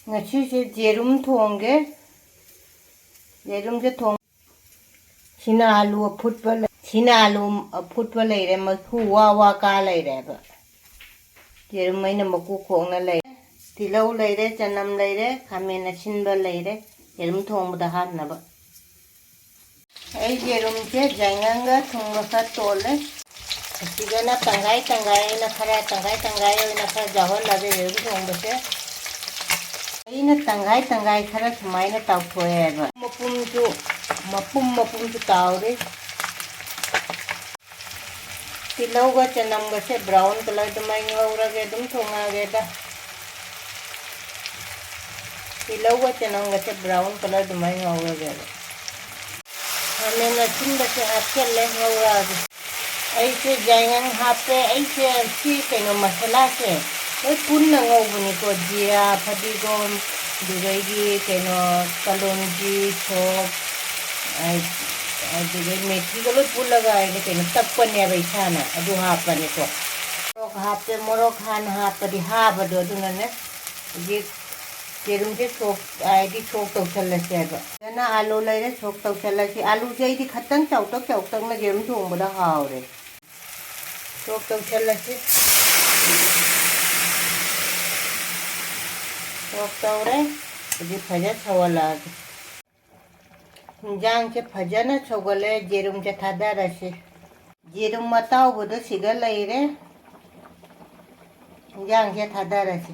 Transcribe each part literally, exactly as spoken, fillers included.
ꯉꯁꯤꯁꯦ ꯌꯦꯔꯨꯝ ꯊꯣꯡꯒꯦ꯫ ꯌꯦꯔꯨꯝꯁꯦ ꯊꯣꯡ-, ꯁꯤꯅ ꯑꯥꯂꯨ ꯑꯐꯨꯠꯄ ꯂꯩ-, ꯁꯤꯅ ꯑꯥꯂꯨ ꯑꯐꯨꯠꯄ ꯂꯩꯔꯦ, ꯃꯩꯈꯨ ꯋꯥ ꯋꯥ ꯀꯥ ꯂꯩꯔꯦꯕ꯫ ꯌꯦꯔꯨꯝ ꯑꯩꯅ ꯃꯀꯨ ꯈꯣꯛꯅ ꯂꯩ꯫ ꯇꯤꯜꯍꯧ ꯂꯩꯔꯦ, ꯆꯅꯝ ꯂꯩꯔꯦ, ꯈꯥꯃꯦꯟ ꯑꯁꯤꯟꯕ ꯂꯩꯔꯦ, ꯌꯦꯔꯨꯝ ꯊꯣꯡꯕꯗ ꯍꯥꯞꯅꯕ꯫ ꯑꯩ ꯌꯦꯔꯨꯝꯁꯦ ꯌꯥꯏꯉꯪꯒ ꯊꯨꯝꯒ ꯈꯔ ꯇꯣꯜꯂꯦ꯫ ꯑꯁꯤꯗꯅ ꯇꯪꯈꯥꯏ ꯇꯪꯈꯥꯏ ꯑꯣꯏꯅ ꯈꯔ, ꯇꯪꯈꯥꯏ ꯇꯪꯈꯥꯏ ꯑꯣꯏꯅ ꯈꯔ ꯌꯥꯎꯍꯜꯂꯒꯦ ꯌꯦꯔꯨꯝ ꯊꯣꯡꯕꯁꯦ꯫ ꯑꯩꯅ ꯇꯪꯈꯥꯏ ꯇꯪꯈꯥꯏ ꯈꯔ ꯁꯨꯃꯥꯏꯅ ꯇꯥꯎꯊꯣꯛꯑꯦꯕ꯫ ꯃꯄꯨꯝꯁꯨ, ꯃꯄꯨꯝ ꯃꯄꯨꯝꯁꯨ ꯇꯥꯎꯔꯤ꯫ ꯇꯤꯜꯍꯧꯒ ꯆꯅꯝꯒꯁꯦ brown colour ꯑꯗꯨꯃꯥꯏꯅ ꯉꯧꯔꯒꯦ, ꯑꯗꯨꯝ ꯊꯣꯡꯉꯛꯑꯒꯦꯗ꯫ ꯇꯤꯜꯍꯧꯒ ꯆꯅꯝꯒꯁꯦ brown colour ꯑꯗꯨꯃꯥꯏꯅ ꯉꯧꯔꯒꯦꯕ꯫ ꯈꯥꯃꯦꯟ ꯑꯁꯤꯟꯕꯁꯦ ꯍꯥꯞꯆꯜꯂꯦ, ꯉꯧꯔꯛꯑꯒꯦ꯫ ꯑꯩꯁꯦ ꯌꯥꯏꯉꯪ ꯍꯥꯞꯄꯦ꯫ ꯑꯩꯁꯦ ꯁꯤ ꯀꯩꯅꯣ ꯃꯁꯥꯂꯥꯁꯦ ꯂꯣꯏ ꯄꯨꯟꯅ ꯉꯧꯕꯅꯤꯀꯣ꯫ ꯖꯤꯔꯥ, ꯐꯗꯤꯒꯣꯝ, ꯑꯗꯨꯗꯒꯤ ꯀꯩꯅꯣ ꯀꯂꯣꯟꯖꯤ, ꯁꯣꯞ, ꯑ-, ꯑꯗꯨꯗꯩ ꯃꯦꯊꯤꯒ ꯂꯣꯏ ꯄꯨꯜꯂꯒ ꯑꯩꯅ ꯀꯩꯅꯣ ꯇꯛꯄꯅꯦꯕ ꯏꯁꯥꯅ꯫ ꯑꯗꯨ ꯍꯥꯞꯄꯅꯤꯀꯣ꯫ ꯃꯣꯔꯣꯛ ꯍꯥꯞꯄꯦ꯫ ꯃꯣꯔꯣꯛ ꯍꯥꯟꯅ ꯍꯥꯞꯄꯗꯤ ꯍꯥꯕꯗꯣ, ꯑꯗꯨꯅꯅꯦ ꯍꯧꯖꯤꯛ ꯌꯦꯔꯨꯝꯁꯦ ꯁꯣꯛ ꯍꯥꯏꯗꯤ ꯁꯣꯛ ꯇꯧꯁꯜꯂꯁꯦꯕ꯫ ꯐꯖꯅ ꯑꯥꯂꯨ ꯂꯩꯔꯦ, ꯁꯣꯛ ꯇꯧꯁꯜꯂꯁꯤ꯫ ꯑꯥꯂꯨꯁꯦ ꯑꯩꯗꯤ ꯈꯇꯪ ꯆꯥꯎꯇꯛ ꯆꯥꯎꯇꯛꯅ ꯌꯦꯔꯨꯝ ꯊꯣꯡꯕꯗ ꯍꯥꯎꯔꯦ꯫ ꯁꯣꯛ ꯇꯧꯁꯜꯂꯁꯤ꯫ ꯁꯣꯛ ꯇꯧꯔꯦ꯫ ꯍꯧꯖꯤꯛ ꯐꯖꯅ ꯁꯧꯍꯜꯂꯛꯑꯒꯦ꯫ ꯍꯤꯟꯖꯥꯡꯁꯦ ꯐꯖꯅ ꯁꯧꯒꯠꯂꯦ꯫ ꯌꯦꯔꯨꯝꯁꯦ ꯊꯥꯗꯔꯁꯤ꯫ ꯌꯦꯔꯨꯝ ꯑꯇꯥꯎꯕꯗꯣ ꯁꯤꯒ ꯂꯩꯔꯦ꯫ ꯍꯤꯟꯖꯥꯡꯁꯦ ꯊꯥꯗꯔꯁꯤ꯫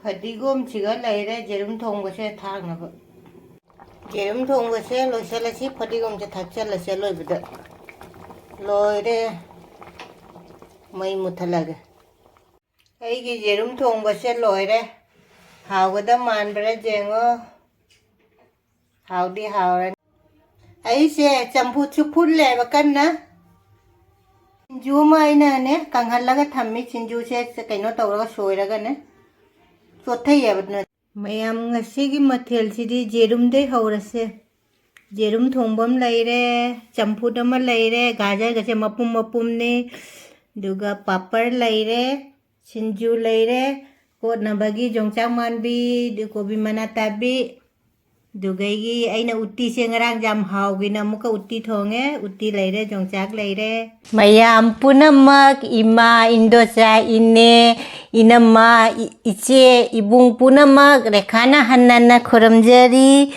ꯐꯗꯤꯒꯣꯝꯁꯤꯒ ꯂꯩꯔꯦ ꯌꯦꯔꯨꯝ ꯊꯣꯡꯕꯁꯦ ꯊꯥꯛꯅꯕ꯫ ꯌꯦꯔꯨꯝ ꯊꯣꯡꯕꯁꯦ ꯂꯣꯏꯁꯤꯜꯂꯁꯤ, ꯐꯗꯤꯒꯣꯝꯁꯦ ꯊꯥꯛꯆꯜꯂꯁꯦ ꯑꯂꯣꯏꯕꯗ꯫ ꯂꯣꯏꯔꯦ꯫ ꯃꯩ ꯃꯨꯠꯊꯠꯂꯒꯦ꯫ ꯑꯩꯒꯤ ꯌꯦꯔꯨꯝ ꯊꯣꯡꯕꯁꯦ ꯂꯣꯏꯔꯦ꯫ ꯍꯥꯎꯒꯗ ꯃꯥꯟꯕ꯭ꯔꯥ ꯌꯦꯡꯉꯣ꯫ ꯍꯥꯎꯗꯤ ꯍꯥꯎꯔꯅꯤ꯫ ꯑꯩꯁꯦ ꯆꯝꯐꯨꯠꯁꯨ ꯐꯨꯠꯂꯦꯕ ꯀꯟꯅ꯫ ꯁꯤꯡꯖꯨ ꯑꯃ ꯑꯩꯅꯅꯦ ꯀꯪꯍꯜꯂꯒ ꯊꯝꯃꯤ꯫ ꯁꯤꯡꯖꯨꯁꯦ ꯀꯩꯅꯣ ꯇꯧꯔꯒ ꯁꯣꯏꯔꯒꯅꯦ ꯆꯣꯠꯊꯩꯌꯦꯕ꯫ ꯃꯌꯥꯝ ꯉꯁꯤꯒꯤ ꯃꯊꯦꯜꯁꯤꯗꯤ ꯌꯦꯔꯨꯝꯗꯩ ꯍꯧꯔꯁꯦ꯫ ꯌꯦꯔꯨꯝ ꯊꯣꯡꯕ ꯑꯃ ꯂꯩꯔꯦ, ꯆꯝꯐꯨꯠ ꯑꯃ ꯂꯩꯔꯦ, ꯒꯥꯖꯔꯒꯁꯦ ꯃꯄꯨꯝ ꯃꯄꯨꯝꯅꯤ, ꯑꯗꯨꯒ ꯄꯥꯄꯔ ꯂꯩꯔꯦ, ꯁꯤꯡꯖꯨ ꯂꯩꯔꯦ, ꯀꯣꯠꯅꯕꯒꯤ ꯌꯣꯡꯆꯥꯛ ꯃꯥꯟꯕꯤ, ꯑꯗꯨ ꯀꯣꯕꯤ ꯃꯅꯥ ꯇꯥꯕꯤ, ꯑꯗꯨꯒꯩꯒꯤ ꯑꯩꯅ ꯎꯇꯤꯁꯦ ꯉꯔꯥꯡ ꯌꯥꯝ ꯍꯥꯎꯒꯤꯅ ꯑꯃꯨꯛꯀ ꯎꯇꯤ ꯊꯣꯡꯉꯦ꯫ ꯎꯇꯤ ꯂꯩꯔꯦ, ꯌꯣꯡꯆꯥꯛ ꯂꯩꯔꯦ꯫ ꯃꯌꯥꯝ ꯄꯨꯝꯅꯃꯛ, ꯏꯃꯥ, ꯏꯟꯗꯣꯆꯥ, ꯏꯅꯦ, ꯏꯅꯝꯃ, ꯏ-, ꯏꯆꯦ, ꯏꯕꯨꯡ ꯄꯨꯝꯅꯃꯛ ꯔꯦꯈꯥꯅ ꯍꯟꯅ ꯍꯟꯅ ꯈꯨꯔꯨꯝꯖꯔꯤ꯫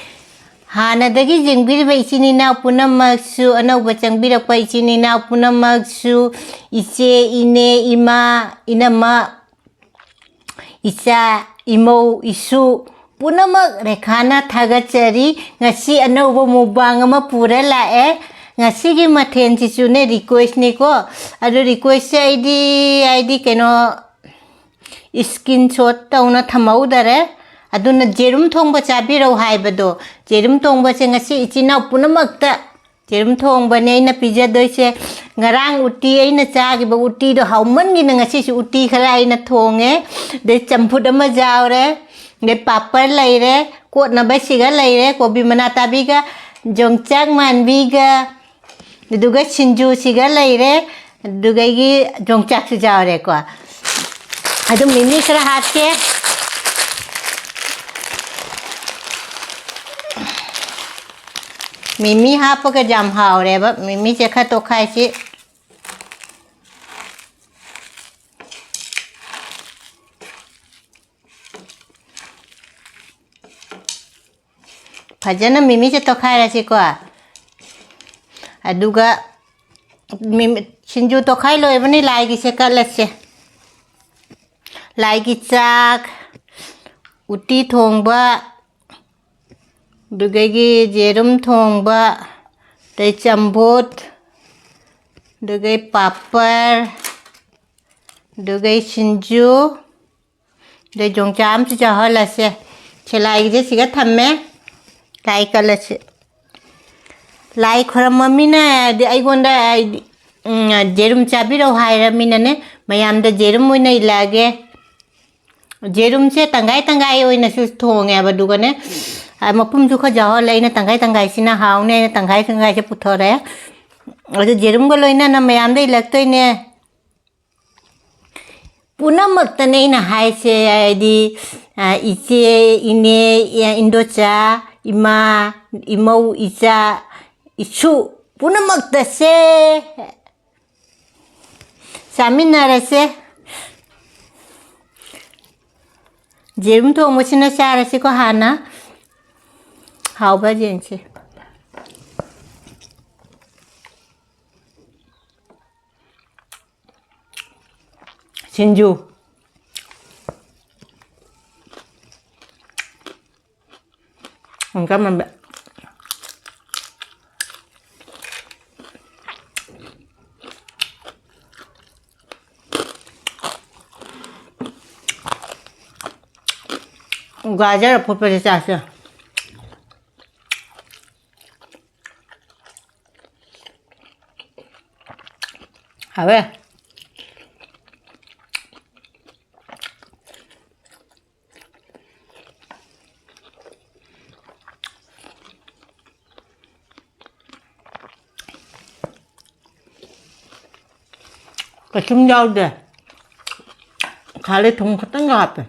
ꯍꯥꯟꯅꯗꯒꯤ ꯌꯦꯡꯕꯤꯔꯤꯕ ꯏꯆꯤꯟ ꯏꯅꯥꯎ ꯄꯨꯝꯅꯃꯛꯁꯨ, ꯑꯅꯧꯕ ꯆꯪꯕꯤꯔꯛꯄ ꯏꯆꯤꯟ ꯏꯅꯥꯎ ꯄꯨꯝꯅꯃꯛꯁꯨ, ꯏꯆꯦ, ꯏꯅꯦ, ꯏꯃꯥ, ꯏꯅꯝꯃ, ꯏꯆꯥ, ꯏꯃꯧ, ꯏꯁꯨ ꯄꯨꯝꯅꯃꯛ ꯔꯦꯈꯥꯅ ꯊꯥꯒꯠꯆꯔꯤ꯫ ꯉꯁꯤ ꯑꯅꯧꯕ ꯃꯨꯛꯕꯥꯡ ꯑꯃ ꯄꯨꯔ ꯂꯥꯛꯑꯦ꯫ ꯉꯁꯤꯒꯤ ꯃꯊꯦꯜꯁꯤꯁꯨꯅꯦ request ꯅꯤꯀꯣ꯫ ꯑꯗꯨ request ꯁꯦ ꯑꯩꯗꯤ, ꯍꯥꯏꯗꯤ ꯀꯩꯅꯣ, screenshot ꯇꯧꯅ ꯊꯝꯍꯧꯗꯔꯦ꯫ ꯑꯗꯨꯅ ꯌꯦꯔꯨꯝ ꯊꯣꯡꯕ ꯆꯥꯕꯤꯔꯧ ꯍꯥꯏꯕꯗꯣ, ꯌꯦꯔꯨꯝ ꯊꯣꯡꯕꯁꯦ ꯉꯁꯤ ꯏꯆꯤꯟ ꯏꯅꯥꯎ ꯄꯨꯝꯅꯃꯛꯇ ꯌꯦꯔꯨꯝ ꯊꯣꯡꯕꯅꯦ ꯑꯩꯅ ꯄꯤꯖꯗꯣꯏꯁꯦ꯫ ꯉꯔꯥꯡ ꯎꯇꯤ ꯑꯩꯅ ꯆꯥꯈꯤꯕ ꯎꯇꯤꯗꯣ ꯍꯥꯎꯃꯟꯒꯤꯅ ꯉꯁꯤꯁꯨ ꯎꯇꯤ ꯈꯔ ꯑꯩꯅ ꯊꯣꯡꯉꯦ꯫ ꯑꯗꯩ ꯆꯝꯐꯨꯠ ꯑꯃ ꯌꯥꯎꯔꯦ, ꯑꯗꯩ ꯄꯥꯄꯔ ꯂꯩꯔꯦ, ꯀꯣꯠꯅꯕ ꯁꯤꯒ ꯂꯩꯔꯦ, ꯀꯣꯕꯤ ꯃꯅꯥ ꯇꯥꯕꯤꯒ, ꯌꯣꯡꯆꯥꯛ ꯃꯥꯟꯕꯤꯒ, ꯑꯗꯨꯒ ꯁꯤꯡꯖꯨꯁꯤꯒ ꯂꯩꯔꯦ, ꯑꯗꯨꯒ ꯑꯩꯒꯤ ꯌꯣꯡꯆꯥꯛꯁꯨ ꯌꯥꯎꯔꯦꯀꯣ꯫ ꯑꯗꯨꯝ ꯃꯤꯃꯤ ꯈꯔ ꯍꯥꯞꯀꯦ꯫ ꯃꯤꯃꯤ ꯍꯥꯞꯄꯒ ꯌꯥꯝ ꯍꯥꯎꯔꯦꯕ꯫ ꯃꯤꯃꯤꯁꯦ ꯈꯔ ꯇꯣꯈꯥꯏꯁꯤ꯫ ꯐꯖꯅ ꯃꯤꯃꯤꯁꯦ ꯇꯣꯈꯥꯏꯔꯁꯤꯀꯣ꯫ ꯑꯗꯨꯒ ꯃꯤꯃꯤ-, ꯁꯤꯡꯖꯨ ꯇꯣꯈꯥꯏ ꯂꯣꯏꯕꯅꯤ, ꯂꯥꯏꯒꯤꯁꯦ ꯀꯠꯂꯁꯦ꯫ ꯂꯥꯏꯒꯤ ꯆꯥꯛ, ꯎꯇꯤ ꯊꯣꯡꯕ, ꯑꯗꯨꯗꯒꯤ ꯌꯦꯔꯨꯝ ꯊꯣꯡꯕ, ꯑꯗꯩ ꯆꯝꯐꯨꯠ, ꯑꯗꯨꯗꯒꯤ ꯄꯥꯄꯔ, ꯑꯗꯨꯗꯒꯤ ꯁꯤꯡꯖꯨ, ꯑꯗꯩ ꯌꯣꯡꯆꯥꯛ ꯑꯃꯁꯨ ꯆꯥꯍꯜꯂꯁꯦ꯫ ꯁꯦ, ꯂꯥꯏꯒꯤꯁꯦ ꯁꯤꯒ ꯊꯝꯃꯦ꯫ ꯂꯥꯏ ꯀꯠꯂꯁꯤ꯫ ꯂꯥꯏ ꯈꯣꯏꯔꯝꯕ ꯃꯤꯅ ꯍꯥꯏꯗꯤ ꯑꯩꯉꯣꯟꯗ ꯍꯥꯏꯗꯤ, ꯎꯝ, ꯌꯦꯔꯨꯝ ꯆꯥꯕꯤꯔꯛꯑꯣ ꯍꯥꯏꯔꯃꯤꯅꯅꯦ, ꯃꯌꯥꯝꯗ ꯌꯦꯔꯨꯝ ꯑꯣꯏꯅ ꯏꯜꯂꯛꯑꯒꯦ꯫ ꯌꯦꯔꯨꯝꯁꯦ ꯇꯪꯈꯥꯏ ꯇꯪꯈꯥꯏ ꯑꯣꯏꯅꯁꯨ ꯊꯣꯡꯉꯦꯕ, ꯑꯗꯨꯒꯅꯦ, ꯃꯄꯨꯝꯁꯨ ꯈꯔ ꯌꯥꯎꯍꯜꯂꯦ꯫ ꯑꯩꯅ ꯇꯪꯈꯥꯏ ꯇꯪꯈꯥꯏꯁꯤꯅ ꯍꯥꯎꯅꯦ ꯍꯥꯏꯅ ꯇꯪꯈꯥꯏ ꯇꯪꯈꯥꯏꯁꯦ ꯄꯨꯊꯣꯔꯛꯑꯦ꯫ ꯑꯗꯨ ꯌꯦꯔꯨꯝꯒ ꯂꯣꯏꯅꯅ ꯃꯌꯥꯝꯗ ꯏꯜꯂꯛꯇꯣꯏꯅꯦ꯫ ꯄꯨꯝꯅꯃꯛꯇꯅꯦ ꯑꯩꯅ ꯍꯥꯏꯁꯦ, ꯍꯥꯏꯗꯤ, ꯑ, ꯏꯆꯦ, ꯏꯅꯦ, ꯏ-, ꯏꯟꯗꯣꯆꯥ, ꯏꯃꯥ, ꯏꯃꯧ, ꯏꯆꯥ, ꯏꯁꯨ, ꯄꯨꯝꯅꯃꯛꯇꯁꯦ꯫ ꯆꯥꯃꯤꯟꯅꯔꯁꯦ꯫ ꯌꯦꯔꯨꯝ ꯊꯣꯡꯕꯁꯤꯅ ꯆꯥꯔꯁꯤꯀꯣ ꯍꯥꯟꯅ꯫ ꯍꯥꯎꯕ꯭ꯔꯥ ꯌꯦꯡꯁꯤ꯫ ꯁꯤꯡꯖꯨ꯫ ꯍꯪꯒꯥꯝ ꯃꯟꯕ꯫ ꯒꯥꯖꯔ ꯑꯐꯨꯠꯄꯁꯦ ꯆꯥꯁꯦ꯫ ꯍꯥꯎꯋꯦ꯫ ꯀꯩꯁꯨꯝ ꯌꯥꯎꯗꯦ꯫ ꯈꯥꯂꯦ ꯊꯨꯝ ꯈꯛꯇꯪꯒ ꯍꯥꯞꯄꯦ꯫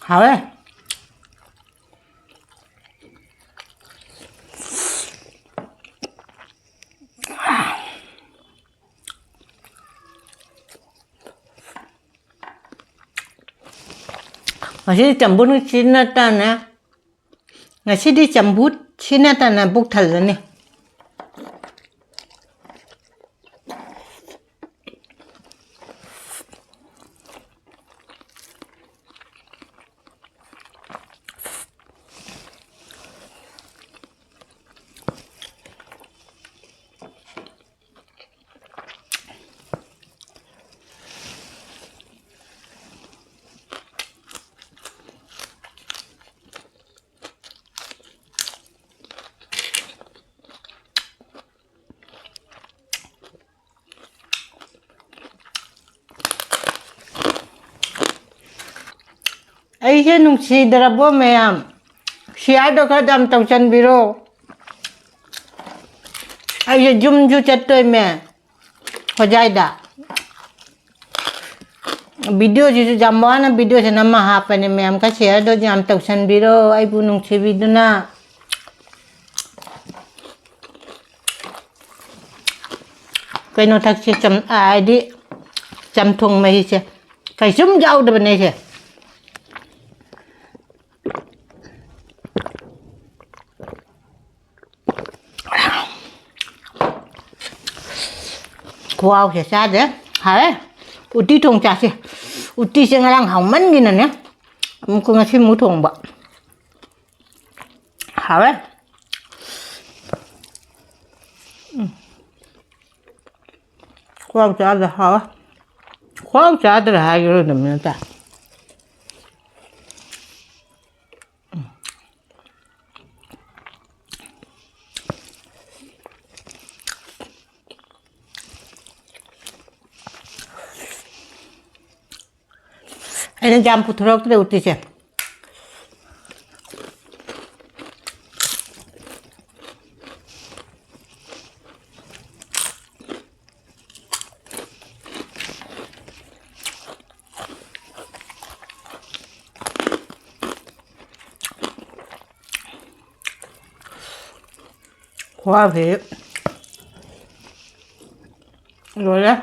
ꯍꯥꯎꯋꯦ꯫ ꯉꯁꯤꯗꯤ ꯆꯝꯐꯨꯠ ꯁꯤ ꯅꯠꯇꯅ, ꯉꯁꯤꯗꯤ ꯆꯝꯐꯨꯠ ꯁꯤ ꯅꯠꯇꯅ ꯄꯨꯛ ꯊꯜꯂꯅꯤ꯫ ꯑꯩꯁꯦ ꯅꯨꯡꯁꯤꯗ꯭ꯔꯕꯣ ꯃꯌꯥꯝ? ꯁꯤꯌꯥꯔꯗꯣ ꯈꯔ ꯌꯥꯝ ꯇꯧꯁꯟꯕꯤꯔꯣ꯫ ꯑꯩꯁꯦ ꯌꯨꯝꯁꯨ ꯆꯠꯇꯣꯏꯃꯦ ꯍꯣꯖꯥꯏꯗ꯫ ꯚꯤꯗꯤꯑꯣꯁꯤꯁꯨ ꯌꯥꯝ ꯋꯥꯅ ꯚꯤꯗꯤꯑꯣꯁꯦ ꯅꯝꯃ ꯍꯥꯞꯄꯅꯦ ꯃꯌꯥꯝ꯫ ꯈꯔ ꯁꯤꯌꯥꯔꯗꯣ ꯌꯥꯝ ꯇꯧꯁꯟꯕꯤꯔꯣ ꯑꯩꯕꯨ ꯅꯨꯡꯁꯤꯕꯤꯗꯨꯅ꯫ ꯀꯩꯅꯣ ꯊꯛꯁꯤ, ꯆꯝ-, ꯍꯥꯏꯗꯤ ꯆꯝꯊꯣꯡ ꯃꯍꯤꯁꯦ ꯀꯩꯁꯨꯝ ꯌꯥꯎꯗꯕꯅꯦ ꯑꯩꯁꯦ꯫ ꯈꯨꯍꯥꯎꯁꯦ ꯆꯥꯗꯦ꯫ ꯍꯥꯎꯋꯦ꯫ ꯎꯇꯤ ꯊꯣꯡ ꯆꯥꯁꯦ꯫ ꯎꯇꯤꯁꯦ ꯉꯔꯥꯡ ꯍꯥꯎꯃꯟꯒꯤꯅꯅꯦ ꯑꯃꯨꯛꯀ ꯉꯁꯤ ꯑꯃꯨꯛ ꯊꯣꯡꯕ꯫ ꯍꯥꯎꯋꯦ꯫ ꯎꯝ꯫ ꯈꯨꯍꯥꯎ ꯆꯥꯗ ꯍꯥꯎꯋꯦ꯫ ꯈꯨꯍꯥꯎ ꯆꯥꯗ꯭ꯔꯦ ꯍꯥꯏꯈꯤꯔꯣꯏꯗꯕꯅꯤ ꯅꯠꯇ꯭ꯔꯥ? ꯑꯩꯅ ꯌꯥꯝ ꯄꯨꯊꯣꯔꯛꯇ꯭ꯔꯦ ꯎꯇꯤꯁꯦ꯫ ꯈꯨꯍꯥꯎꯁꯤ ꯂꯣꯏꯔꯦ꯫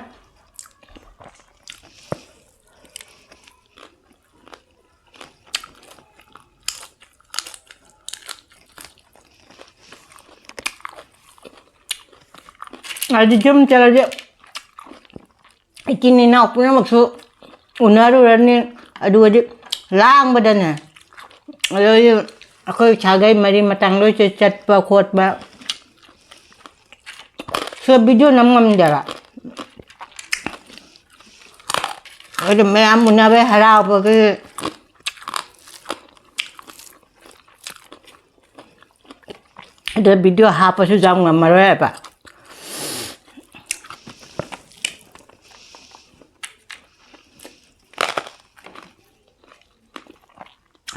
ꯍꯥꯏꯗꯤ ꯌꯨꯝ ꯆꯠꯂꯗꯤ ꯏꯆꯤꯟ ꯏꯅꯥꯎ ꯄꯨꯝꯅꯃꯛꯁꯨ ꯎꯅꯔꯨꯔꯅꯤ꯫ ꯑꯗꯨꯒꯗꯤ ꯂꯥꯡꯕꯗꯅꯦ, ꯑꯗꯩꯗꯤ ꯑꯩꯈꯣꯏ ꯁꯥꯒꯩ ꯃꯔꯤ ꯃꯇꯥꯡ ꯂꯣꯏ ꯆꯠ-, ꯆꯠꯄ ꯈꯣꯠꯄ꯫ ꯁꯤꯗ ꯚꯤꯗꯤꯑꯣ ꯅꯝ ꯉꯝꯗꯦꯕ꯫ ꯑꯗꯨ ꯃꯌꯥꯝ ꯎꯅꯕꯩ ꯍꯔꯥꯎꯕꯒꯤ ꯑꯗꯨ ꯚꯤꯗꯤꯑꯣ ꯍꯥꯞꯄꯁꯨ ꯌꯥꯝ ꯉꯝꯃꯔꯣꯏ ꯍꯥꯏꯕ꯫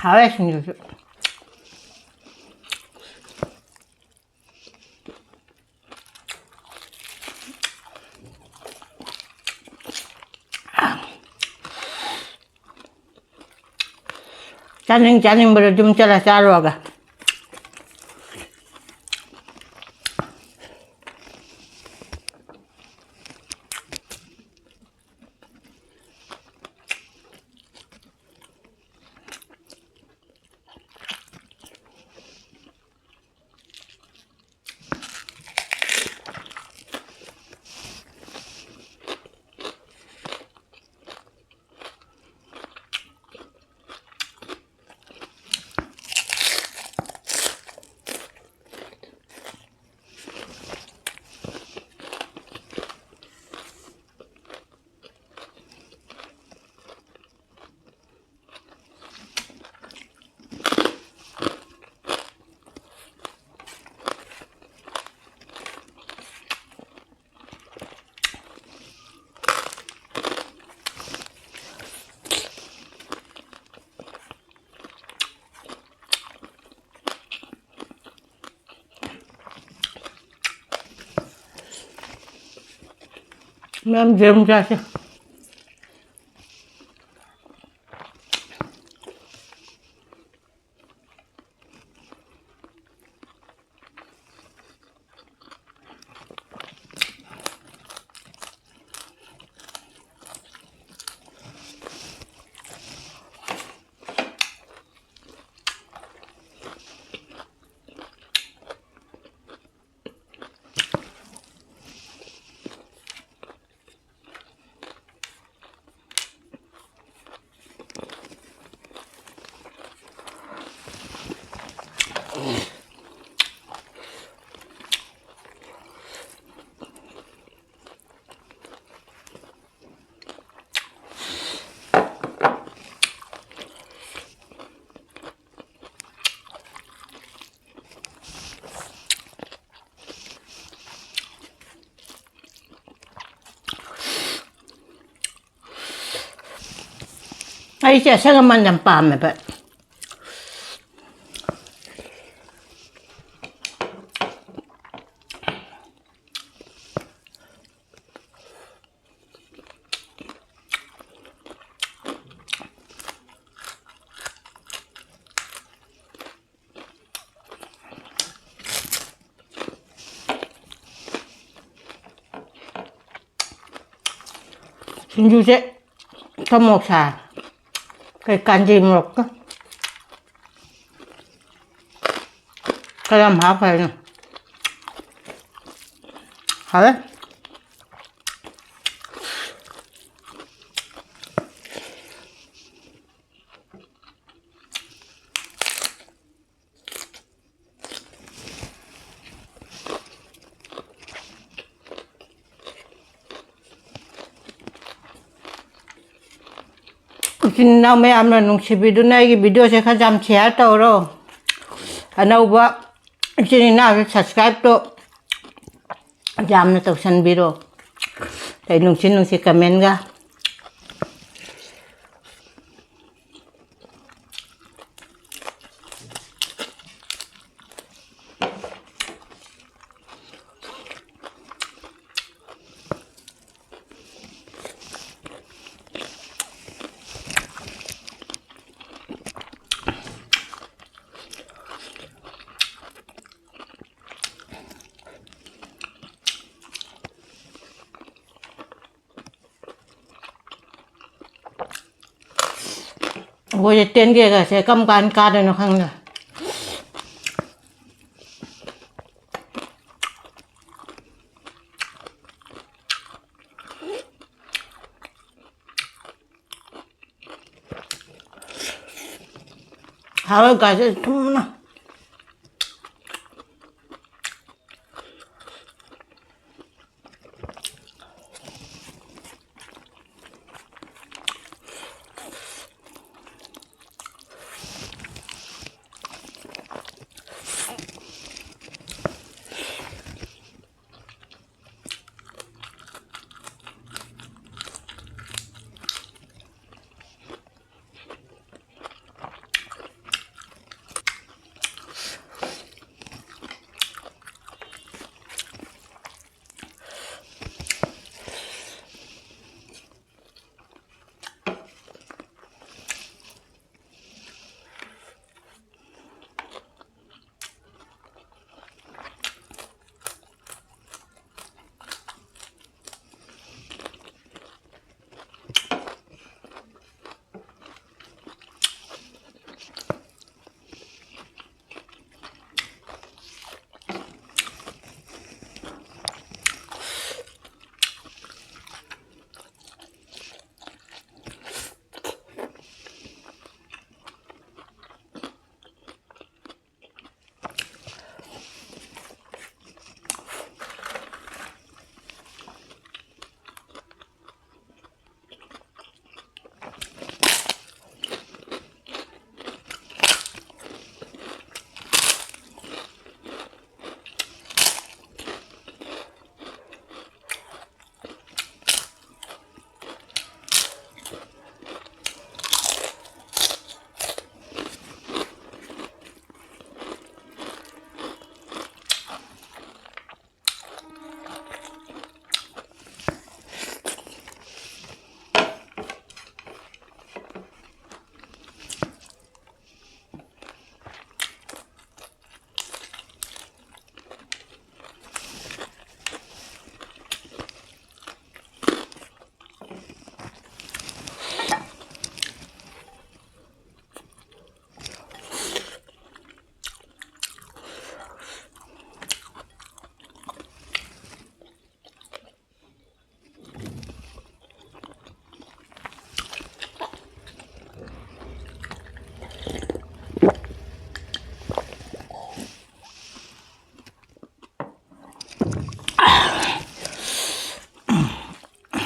ꯍꯥꯎꯋꯦ ꯁꯤꯡꯖꯨꯁꯨ꯫ ꯆꯥꯅꯤꯡ ꯆꯥꯅꯤꯡꯕꯗꯣ ꯑꯗꯨꯝ ꯆꯠꯂ ꯆꯥꯔꯨꯔꯒ꯫ ꯃꯌꯥꯝ ꯌꯦꯔꯨꯝ ꯆꯥꯁꯦ꯫ ꯑꯩꯁꯦ ꯑꯁꯪ ꯑꯃꯥꯟ ꯌꯥꯝ ꯄꯥꯝꯃꯦꯕ꯫ ꯁꯤꯡꯖꯨꯁꯦ ꯊꯨꯝ ꯃꯣꯔꯣꯛ ꯁꯥꯏ꯫ ꯀꯩ ꯀꯥꯟꯖꯤ ꯃꯣꯔꯣꯛꯀ ꯈꯔ ꯌꯥꯝ ꯍꯥꯞꯈ꯭ꯔꯦ꯫ ꯍꯥꯎꯋꯦ꯫ ꯏꯆꯤꯟ ꯏꯅꯥꯎ ꯃꯌꯥꯝꯅ ꯅꯨꯡꯁꯤꯕꯤꯗꯨꯅ ꯑꯩꯒꯤ videoꯁꯦ ꯈꯔ ꯌꯥꯝ share ꯇꯧꯔꯣ꯫ ꯑꯅꯧꯕ ꯏꯆꯤꯟ ꯏꯅꯥꯎꯁꯦ subscribeꯇꯣ ꯌꯥꯝꯅ ꯇꯧꯁꯟꯕꯤꯔꯣ꯫ ꯑꯩ ꯅꯨꯡꯁꯤ ꯅꯨꯡꯁꯤ commentꯒ꯫ ꯑꯩꯈꯣꯏꯁꯦ ten Kꯒꯁꯦ ꯀꯔꯝ ꯀꯥꯟ ꯀꯥꯗꯣꯏꯅꯣ ꯈꯪꯗꯦ꯫ ꯍꯥꯎꯋꯦ guys, ꯊꯨꯝꯅ꯫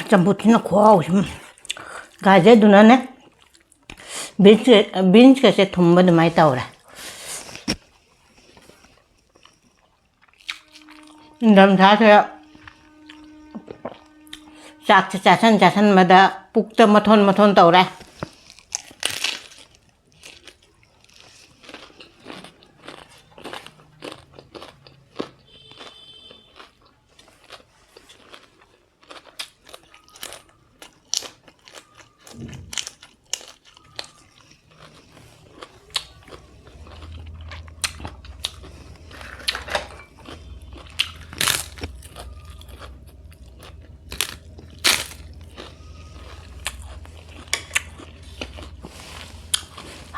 ꯆꯝꯐꯨꯠꯁꯤꯅ ꯈꯨꯍꯥꯎꯁꯤ꯫ ꯒꯥꯖꯔꯗꯨꯅꯅꯦ ꯕꯤꯟꯁ, ꯕꯤꯟꯁꯀꯁꯦ ꯊꯨꯝꯕ ꯑꯗꯨꯃꯥꯏꯅ ꯇꯧꯔꯦ꯫ ꯅꯤꯡꯊꯝꯊꯥꯁꯦ ꯆꯥꯛꯁꯦ ꯆꯥꯁꯟ ꯆꯥꯁꯟꯕꯗ ꯄꯨꯛꯇ ꯃꯊꯣꯟ ꯃꯊꯣꯟ ꯇꯧꯔꯦ꯫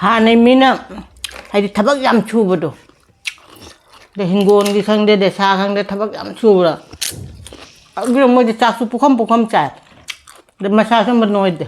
ꯍꯥꯟꯅꯩ ꯃꯤꯅ ꯍꯥꯏꯗꯤ ꯊꯕꯛ ꯌꯥꯝ ꯁꯨꯕꯗꯣ, ꯑꯗꯩ ꯍꯤꯡꯒꯣꯜꯒꯤ ꯈꯪꯗꯦ, ꯑꯗꯩ ꯁꯥ ꯈꯪꯗꯦ, ꯊꯕꯛ ꯌꯥꯝ ꯁꯨꯕ꯭ꯔꯥ? ꯑꯗꯨꯅ ꯃꯣꯏꯗꯤ ꯆꯥꯛꯁꯨ ꯄꯨꯈꯝ ꯄꯨꯈꯝ ꯆꯥꯏ꯫ ꯑꯗꯩ ꯃꯁꯥꯁꯨ ꯑꯃ ꯅꯣꯏꯗꯦ꯫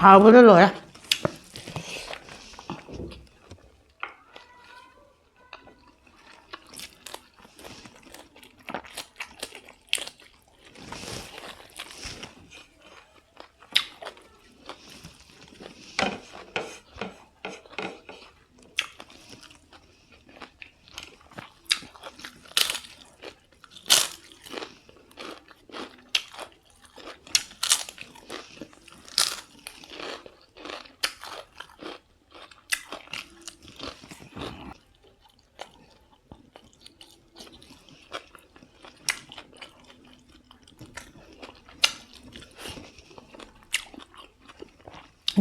ꯍꯥꯎꯕꯗ ꯂꯣꯏꯔꯦ꯫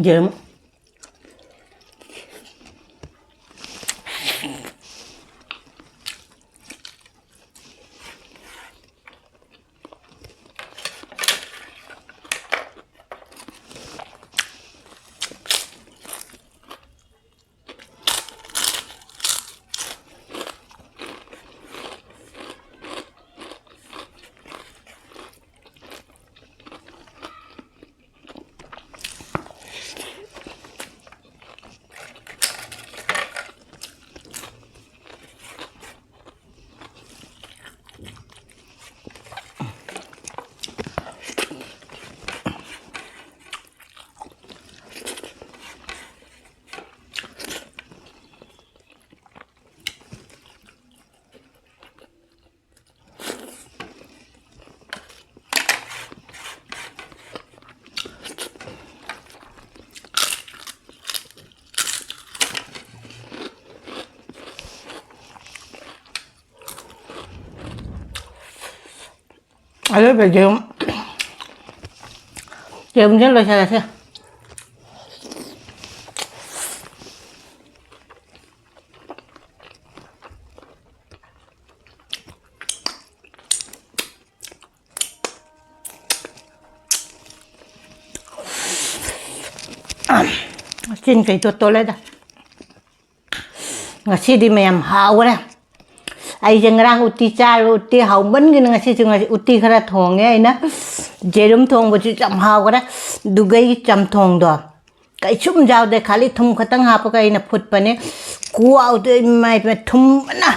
ꯌꯦꯔꯨꯝ꯫ ꯑꯔꯣꯏꯕ ꯌꯦꯔꯨꯝ, ꯌꯦꯔꯨꯝꯁꯦ ꯂꯣꯏꯁꯤꯜꯂꯁꯦ꯫ ꯆꯤꯟ ꯀꯩ ꯇꯣꯠꯇꯣꯂꯦꯗ꯫ ꯉꯁꯤꯗꯤ ꯃꯌꯥꯝ ꯍꯥꯎꯈ꯭ꯔꯦ꯫ ꯑꯩꯁꯦ ꯉꯔꯥꯡ ꯎꯇꯤ ꯆꯥꯔꯨ, ꯎꯇꯤ ꯍꯥꯎꯃꯟꯒꯤꯅ ꯉꯁꯤꯁꯨ, ꯉꯁꯤ ꯎꯇꯤ ꯈꯔ ꯊꯣꯡꯉꯦ ꯑꯩꯅ꯫ ꯌꯦꯔꯨꯝ ꯊꯣꯡꯕꯁꯨ ꯌꯥꯝ ꯍꯥꯎꯈ꯭ꯔꯦ꯫ ꯑꯗꯨꯒ ꯑꯩꯒꯤ ꯆꯝꯊꯣꯡꯗꯣ ꯀꯩꯁꯨꯝ ꯌꯥꯎꯗꯦ, ꯈꯥꯂꯤ ꯊꯨꯝ ꯈꯛꯇꯪ ꯍꯥꯞꯄꯒ ꯑꯩꯅ ꯐꯨꯠꯄꯅꯦ꯫ ꯈꯨꯍꯥꯎꯗꯣ ꯏꯃꯥꯏ ꯄꯦꯝꯃ, ꯊꯨꯝꯕꯅ꯫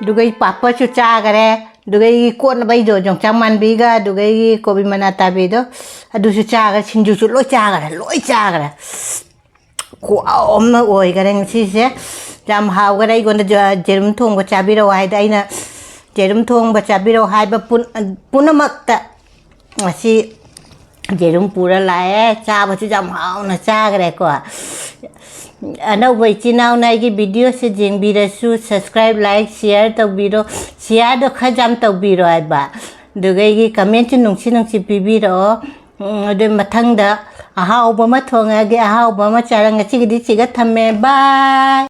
ꯑꯗꯨꯒ ꯑꯩ ꯄꯥꯄꯔꯁꯨ ꯆꯥꯈꯔꯦ꯫ ꯑꯗꯨꯒ ꯑꯩꯒꯤ ꯀꯣꯠꯅꯕ ꯑꯩꯗꯣ ꯌꯣꯡꯆꯥꯛ ꯃꯥꯟꯕꯤꯒ, ꯑꯗꯨꯒ ꯑꯩꯒꯤ ꯀꯣꯕꯤ ꯃꯅꯥ ꯇꯥꯕꯤꯗꯣ, ꯑꯗꯨꯁꯨ ꯆꯥꯈꯔꯦ꯫ ꯁꯤꯡꯖꯨꯁꯨ ꯂꯣꯏ ꯆꯥꯈꯔꯦ, ꯂꯣꯏ ꯆꯥꯈꯔꯦ꯫ ꯈꯨꯍꯥꯎ ꯑꯃ ꯑꯣꯏꯈꯔꯦ ꯉꯁꯤꯁꯦ꯫ ꯌꯥꯝ ꯍꯥꯎꯈꯔꯦ꯫ ꯑꯩꯉꯣꯟꯗ ꯖ-, ꯌꯦꯔꯨꯝ ꯊꯣꯡꯕ ꯆꯥꯕꯤꯔꯛꯑꯣ ꯍꯥꯏꯗ ꯑꯩꯅ ꯌꯦꯔꯨꯝ ꯊꯣꯡꯕ ꯆꯥꯕꯤꯔꯛꯑꯣ ꯍꯥꯏꯕ ꯄꯨꯝ-, ꯄꯨꯝꯅꯃꯛꯇ ꯉꯁꯤ ꯌꯦꯔꯨꯝ ꯄꯨꯔ ꯂꯥꯛꯑꯦ꯫ ꯆꯥꯕꯁꯨ ꯌꯥꯝ ꯍꯥꯎꯅ ꯆꯥꯈ꯭ꯔꯦꯀꯣ꯫ ꯑꯅꯧꯕ ꯏꯆꯤꯟ ꯏꯅꯥꯎꯅ ꯑꯩꯒꯤ videoꯁꯦ ꯌꯦꯡꯕꯤꯔꯁꯨ subscribe, like, share ꯇꯧꯕꯤꯔꯣ꯫ Shareꯗꯣ ꯈꯔ ꯌꯥꯝ ꯇꯧꯕꯤꯔꯣ ꯍꯥꯏꯕ꯫ ꯑꯗꯨꯒ ꯑꯩꯒꯤ commentꯁꯨ ꯅꯨꯡꯁꯤ ꯅꯨꯡꯁꯤ ꯄꯤꯕꯤꯔꯛꯑꯣ꯫ ꯎꯝ, ꯑꯗꯨ ꯃꯊꯪꯗ ꯑꯍꯥꯎꯕ ꯑꯃ ꯊꯣꯡꯉꯒꯦ, ꯑꯍꯥꯎꯕ ꯑꯃ ꯆꯥꯔ ꯉꯁꯤꯒꯤꯗꯤ ꯁꯤꯒ ꯊꯝꯃꯦ꯫ Bye꯫